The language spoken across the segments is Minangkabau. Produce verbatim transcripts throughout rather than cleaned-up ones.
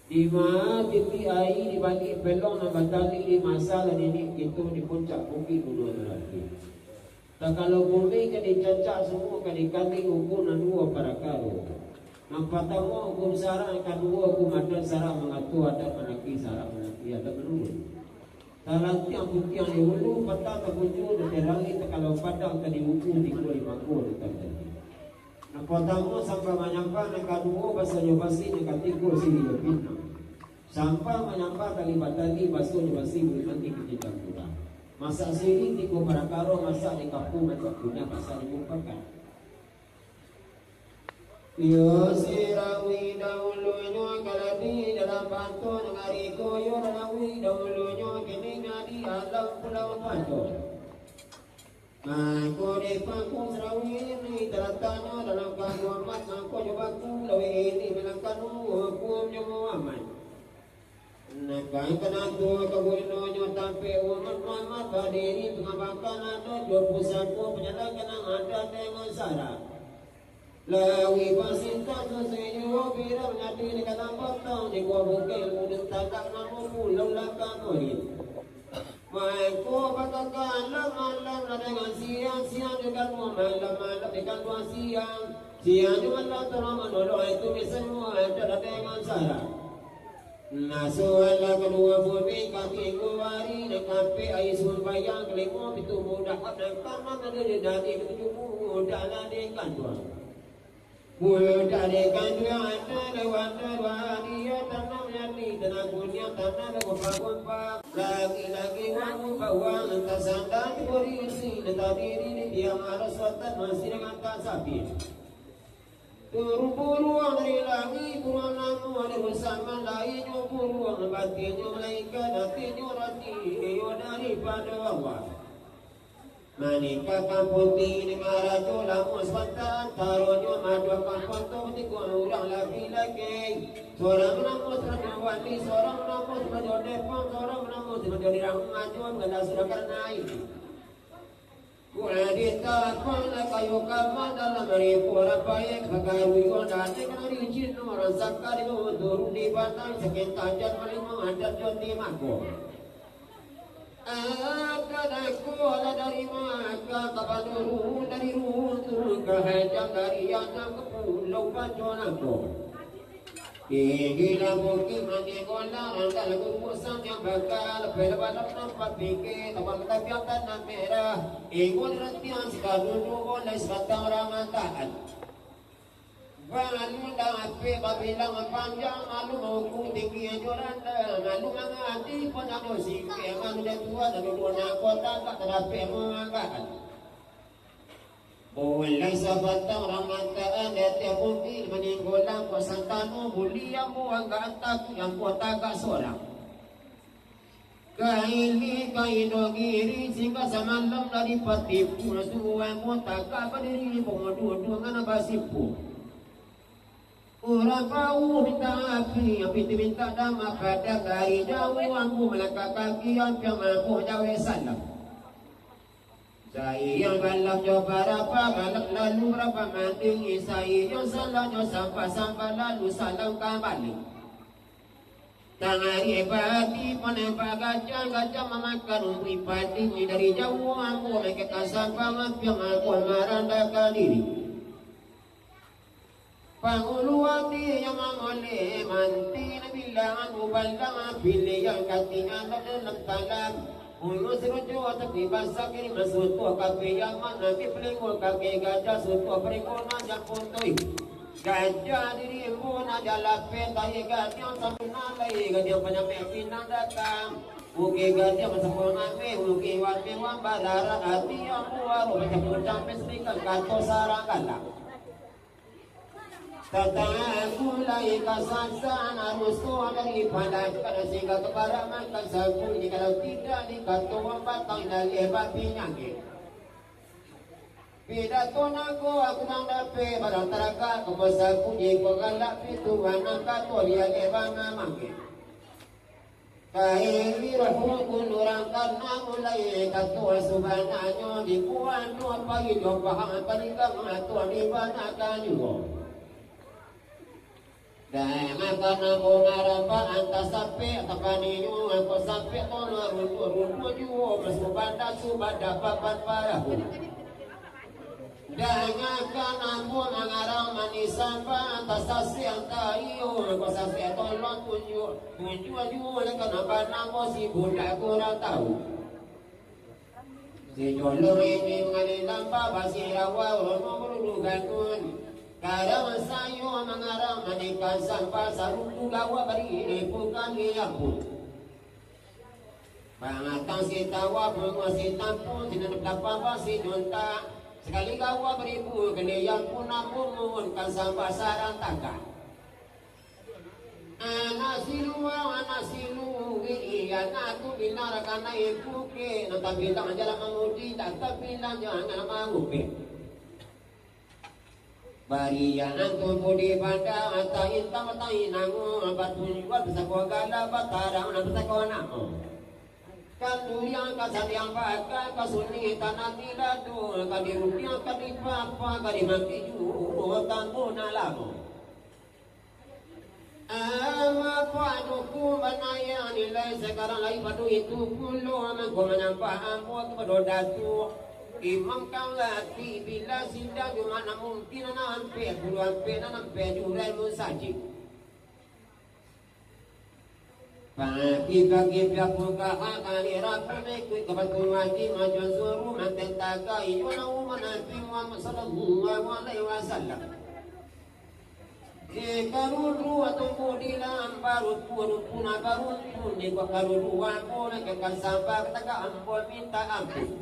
Di ma titik aia di baliak pelong nan batali di masa lah niniak kito di puncak bukik Gunuang Marapi. Takalo bumi ka dicacak, sumua ka dikali, ukum nan duo parakaro. Nan partamo ukum sarak, nan kaduo ukum adat, sarak mangato adat, manaki sarak, manaki adat manurun. Talantiang putiang di hulu, patang tapunju di terangi, takalo padang ka diuku, tigo di mangko di tangga. Nan partamo sambah manyambah, nan kaduo baso jo basi, nan katigo siri jo pinang. Sambah manyambah tali batali, baso jo basi bulik mandi ka jijang kurang. Masak siri tigo parakaro, masak di kampung masak kunyah, masak di mumpakan. Iyo sirawi dahulunyo kaladi dalam bantuan nagari koyo dalawi dahulunyo kini ngadi alam pulau Paco. Mangko di pangku sarawi ini talatanyo dalam kaduo amat, mangko jo baku laweh ini malangkanu hukum jo Muhammad. Nakang kanantu kagunonyo tampek umat Muhammad badiri, pangambangkan adat jo pusako, panjalankan adat dengan sarak. Lawi pasinta sasai juo, piro nyadi di kalam batang, di gua bukik ulun tadak namo pulau lakang kulit. Mangko bakakalan malam lah dengan siang, siang di kanduang malam, malam di kanduang siang, siang di malam tolong manolong, itu misalnyo ada lah dengan sarak. Nah, soalan kaduo bumi, katigo ari, nan kaampak aia sumbayang, kalimo pitu budak, nan kaanam dari, dari katujuah budak lah di kanduang. Budak di kanduang ado lewat dua dia, tanah nyadi, tanah kuniang, tanah bagompa-gompa. Lagi-lagi wangun bawang, tasandar di kurisi, nan tadiri di tiang arah suatan, masih dengan tasabih. Turun buruang dari langik, buruang namo dari saman, lainyo buruang, batinnyo malaikat, atinyo roti, iyo daripado Allah. Maningkatkan putih di marajo, lamun sabanta antaronyo, maduakan foto tigo urang laki-laki. Sorang namo sarajo wali, sorang namo sarajo depang, sorang namo sarajo dirang ajo, baganda sudah karnai. Kulah di tapang lah kayu kama, dalam ribu rapai, kakaruyuan dan ikan licin, urang sakali turun di batang, sakin tajam malimo adat jo di mako. Akan aku lah dari Makkah ka Padurun, dari Ruhun turun ka Hajang, dari Hajang ka Pulau Paco nangko. Tinggi lah bukik mandi bola, rangka lagu rusan yang bakal, bela balap nampak pikir, tabang tapian tanah merah, ingun rantian sikadudu bola, sebatang ramataan. Balalu dapek babilang panjang, malu mauku tinggi jo randa, malu mangadi pun ado singkeh, malu dah tua dah duduk nak kota, tak tadapek manggakan. Bulan sabatang ramataan, datiang bukik maninggolang, kuasan tanu buli ambo anggak taku, ambo tagak sorang. Kaili ka Inogiri, singgah samalam dari Patipu, suruah mutaka badiri, pangaduduangan basipu. Urang pauh minta api, api tu minta damah, pada dari jauah ambo malangkah kaki, ampiang ambo jawek salam. Sayang balam jo barapa, balam lalu barapa mandingi, sayang salah jo sambah, sambah lalu salam kambali. Tangari padi, panembak gajah, gajah mamakan umbi padi, dari jauah ambo mangkek ka Sabang, ampiang ambo marandakan diri. Pangulu ati yang mangoleh, manti nan bilangan, ubalang pilihan, katingan dalam talam. Ulu serujo tapi basah kiri, masutuh ka Piaman, nanti pelinggo kaki gajah, sutuh peringgo nan yang putih. Gajah diri embun aja lapeh, tahi gajah sampai nalai, gajah panyampek pinang datang. Bukik gajah masapon ameh, bukik wameh wan bararak ati yang buaro, macam-macam pes ikan kato sarang galak. Tataku lai kasasan, arus tu dari pandakan, sehingga keparaman kan sabunyi, kalau tidak dikatuang batang dari babi nyangkir. Pidato nangko aku nang dapek, barang taragak, kepala sabunyi, pegalak pintu, anak kato, dia leh bana mangkir. Kaili roh pun urang karena mulai kato sabananyo dibuat dua pai jo pahang paling gama tuan di bana kanyuo. Dan akan ambo ngarambak Sapek tapaninyo, kok sapek tolong runduah-runduah juo, masuak banda subadah papan parahu. Dangakan ambo mangarang manisan, tasasek antah iyo, kok sasek tolong tunjuak, tunjuak juo, lah kana banamo si budak kurang tahu. Sijolong ini mangalih lampa, basirawa rono bulu ganun. Karang sayo mangarang manikan sampah, sarutu gawa bari bukan diampun. Pangatang si tawa, bungo si tampun, sinan dapat basi juntak. Sakali gawa baribu, kali yang pun ampun, muhun kan sampah sarang tagak. Anak siluang, anak siluwi, anak tu binar kanai bukik, nan tabilang jalan mamudi, tak tabilang jangan mangupik. Barianan tumpu di banda, tai intang, tai nango, batunjuan basako gala, batarang nan basako namo. Kan duriang, ka saliang baka, ka suni tanah di lado, ka dirupiang, ka dipapa, ka dimati juo, tangguh nan lamo. Ama paduku banayang nilai sakarang lai padu itu pulo, mangko manyambah ambo kapado Datuak Imam Kawati, bila sidang Jumaik nan mungkin nan ampek puluah ampek nan ampek jurai musajik. Pagi-pagi pihak buka akali rabu mengikuti kebetulan di majuan suruh mantai tagai, ijo nan umah Nabi Muhammad sallallahu alaihi wasallam. Di karudu atau di lambar rupu-rupu na barumpun, di karudu ambo nak ka sambah, katakan ambo minta ampun.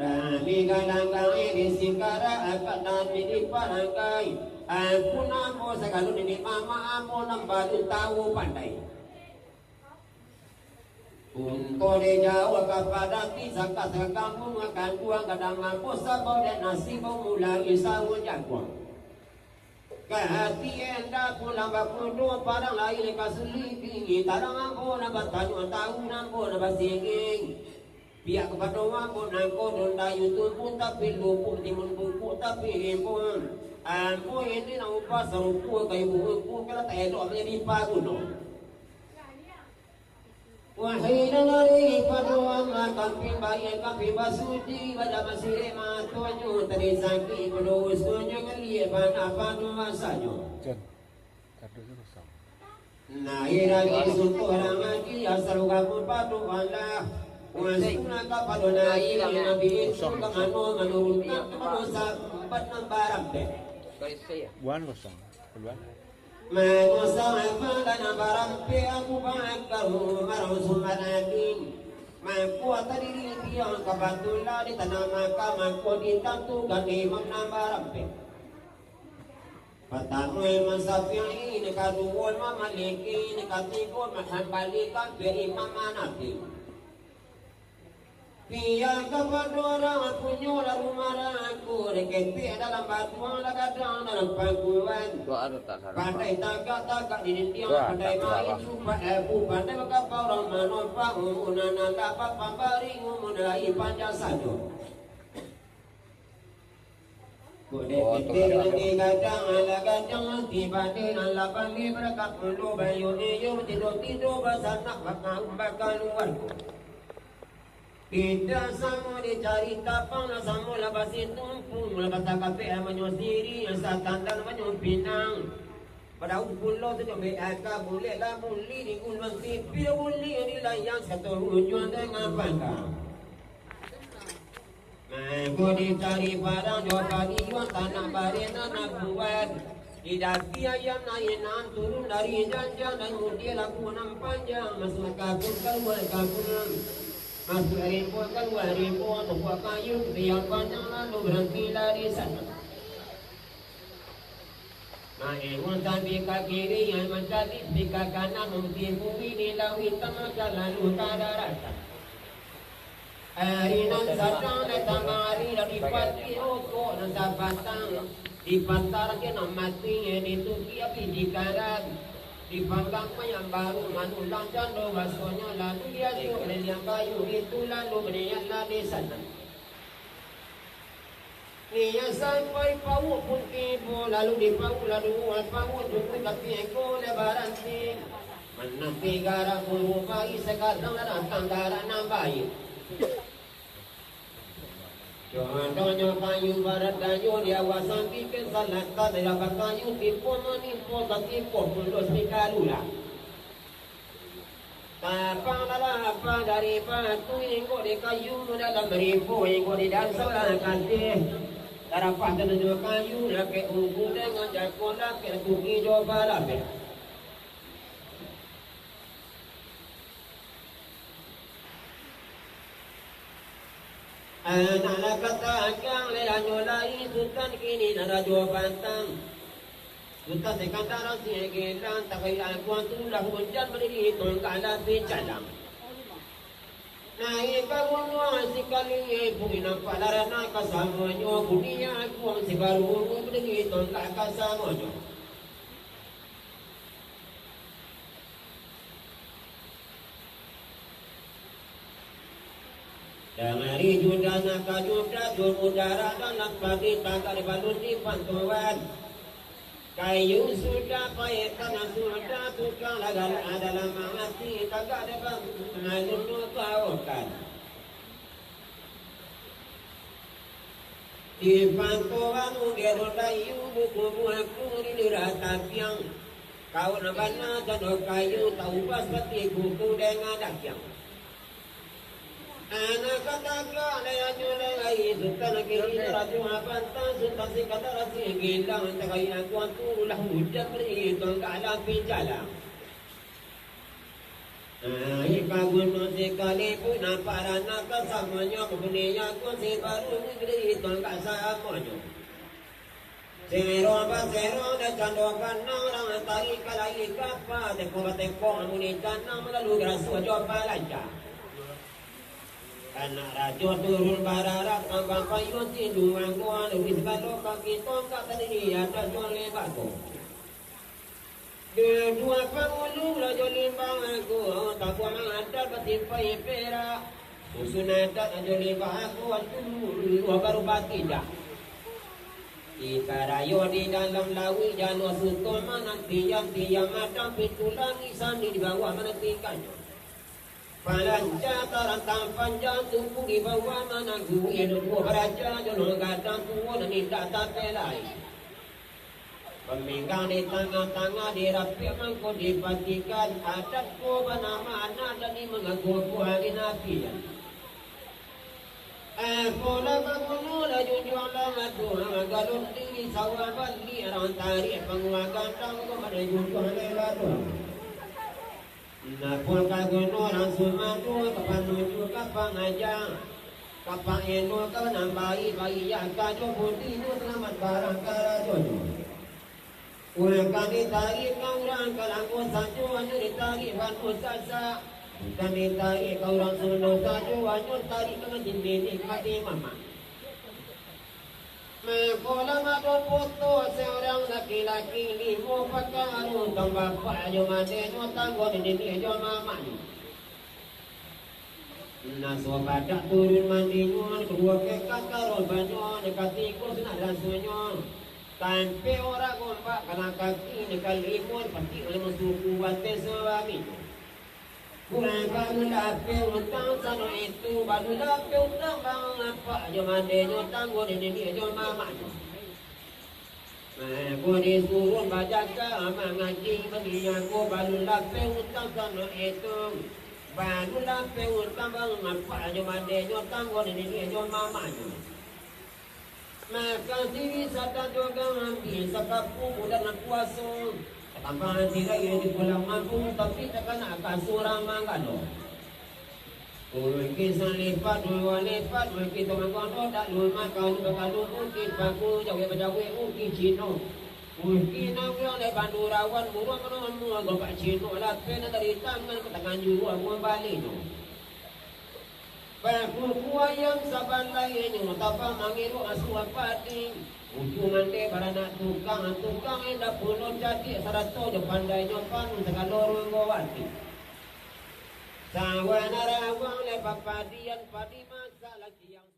Kami galanggang di sikara, akak kami di parangkai. Ampun ambo sagalo nini mamak ambo nan baru tahu pandai. Unto di jauah ka padang, di saka-saka kampung, kanduang gadang ambo sabau, dan nasi bau mulai sawo jaguang. Ka hati enda pulang bakudo, padang lain ka sulibingi, tarang ambo nan batanyo, tahu nan ambo nan basinging. Pihak kapado ambo nangko dondayu tumpu, tapi lupuk timun bungkuk, tapi rimbun. Ambo ini nan upah sarupo kayu bungkuk, kalau tak elok manjadi paguno. Wahai nan ari pado amah, kampin baia, kampin basudi, bada masirek matonyo, tadi sakik pado usunyo, ngeliek panah pado masanyo. Jan, kardusnyo kosong. Naik lagi suntuk orang lagi, asal kamu pado alah. Wasulah kapado naik, nabi itu ka mano, manurunkan ka mano, sambat nan barampek. Buan kosong, keluar. Mano sahabat nan barampek, Abu Bakar, Umar, Usman, Ali. Mako tadiri diang ka batulah di tanah Makkah, mako ditantukan imam nan barampek. Partamo Imam Syafi'i, nan kaduo Imam Maliki, nan katigo Imam Hambali, kaampiak Imam Hanafi. Pihak kapado urang punyo lah rumah raku, ketek dalam batuang, lah gadang dalam pangkuan. Doa tu tak salah. Pandai tagak-tagak di dindiang, doa pandai tak salah. Main cupak abu, pandai bakapa urang manompak, umur nan agak bapambari, umur nan lai panjang sajo. Kok dek pitih nanti gadang, alah gadang nanti balik, alah balik barakat puluah, bayu iyo tido-tido basanak bakaun bakaluargo. Indak samo dicari tapang, lah samo lah basitumpu, lah basakapek lah manyosiri, satandang manyopinang. Padaun pulo tu jombe aka bulek lah buli di guluang sipi, buli di layang sato ujuang danga panggang. Mangko dicari padang jo padi juo tanak bareh nan nak buat. Di daki ayam nainan turun dari janjang, dan mudiah laku nan panjang, masuak kabun kalua kabun. Masuak rimbun kalua rimbun, tumpuk kayu tiang panjang lalu barantilah di sanak. Maihun sampi ka kiri, mancabik sampi ka kanan, mungkin bumi di lauik tamakan lalu ka daratan. Ari nan sadang datang ari, lah dipatih okok nan sabatang, dipatah ke nan mati, dituki api dikarat, dipanggang mayam baru, manulang cando rasonyo, lalu diasuak liliang bayu, itu lalu baniatlah di sanak. Niya sampai pauak pun tibo, lalu dipauak lalu pauak tunggu tapi eko lah baranti. Mananti garak guru bayi, sakarang lah datang garak nan baik. Contohnyo kayu barat kayu di awak sambi ke salatan, dalam kayu tipu manipu, tatipu pun dos dikalulah. Tapang lah lapah dari batu, ingkok di kayu dalam rimbo, ingkok di dansau lah katih. Tarapah tananyo kayu, lapek unggu dengan jako, lapek tuki jo balapek. Anak lah katakan, lehanyo lai Sutan kini nan rajo bantang. Sutan Sikandar Sigilang, takai aguang tu lah hujan badiri, tongkak lah picalang. Naik ka gunuang sakali, bumi nampak lah ranah kasamonyo, bumi aguang sibaru badiri, tongkak kasamonyo. Dangari Judah nan ka Judah, jo mudara dalam padi, tagak di balun di pantuan. Kayu sudah paek, tanah sudah tukang, lah galak dalam mangati, tagak di balun alun nukaokan. Di pangko anu gero dayu, buku buaku di lurah tapiang. Kau nan bana tando kayu, taubah sapati kuku dengan dakiang. Anak katagak layanyo lai, Sutan kini rajo bantang, Sutan Sikandar Sigilang, takai aguang tu lah hujan bari, tongkak lah picalang. Naik ka gunuang sakali, pun nampak ranah kasamonyo, bumi aguang sibaru badiri, tongkak samonyo. Sero basero, dah cando kanang, urang tarik ka lai kapa, teko bateko, amun di tanang, malalu garasuah jo palanca. Anak rajo turun bararak, tambang payuang tinju anggo, lalu di sagalo kaki tongkak tadiri, adat jo lembago. Duo-duo pangulu rajo limbago, tabuah mangadal batimpai perak. Susun adat rajo limbago, dulu baru batindak. Ikan rayo di dalam lauik, jalo suto manantian, tiang madang pintu langik, sandi di bawah manantikanyo. Palanca tarantang panjang, tuku di bawah mananggui, duo baraja jo nan gadang, tuo nan indak tapeh lai. Paminggang di tangah-tangah, dirapik mangko dipatikan, adat ko banamo anak, dan di mangago ko ari napian. Apo lah baguno lah junjuang lah ado, galun diri sawah bali, urang tarik panguah gandang ko, mano junjuang lah ado. Napa ka guno urang sumando, ka panuju, ka pangaja, ka paelo, ka nan baik-baik, ya ka jo budinyo, salamat barang karajonyo. Urang ka ditarik ka urang ka langgo sajo, hanyo ditarik banuah sasak. Bukan ditarik ka urang sumando sajo, hanyo ditarik ka ngaji niniak, ka ngaji mamak. Mangko lah ado foto saurang laki-laki, limo pakaro, tang bapak jo mandenyo, tanggo niniak jo mamaknyo. Naso badak turun mandinyo, kaduo kaki karo banyo, nan katigo sanak rasonyo. Tampek orak gombak, kanan kaki, nan kalimo, patik limo suku, bateh sabaminyo. Kurang baru lapeh utang sano itu, baru lapeh utang bang apak jo mandenyo, tanggo niniak jo mamaknyo. Mangko disuruah bajaga mangaji, mandiago, baru lapeh utang sano itu, baru lapeh utang bang apak jo mandenyo, tanggo niniak jo mamaknyo. Maka diri sadang jo gambi, sakapu bulan puaso, katambah tirai di pulang mampu, tapi takana ka surang manggalo. Mungkin salipat, dua lipat, mungkin tu mangkono, tak lumak, kalu bakalu, mungkin paku, jawek bajawek, mungkin Cino. Mungkin awak oleh bandurawan, buruang romo, gopak Cino, lapeh nan dari tangan, ka tangan juruang, mambalinyo. Bakuku ayam sabalainyo, tabang mangiruak asuah padi. Uju mandeh baranak tukang, tukang indak pulo cadiak, sarato jo pandainyo panuah sagalo ronggo ati. Sawah narawang lai papadian, padi masak lakiang.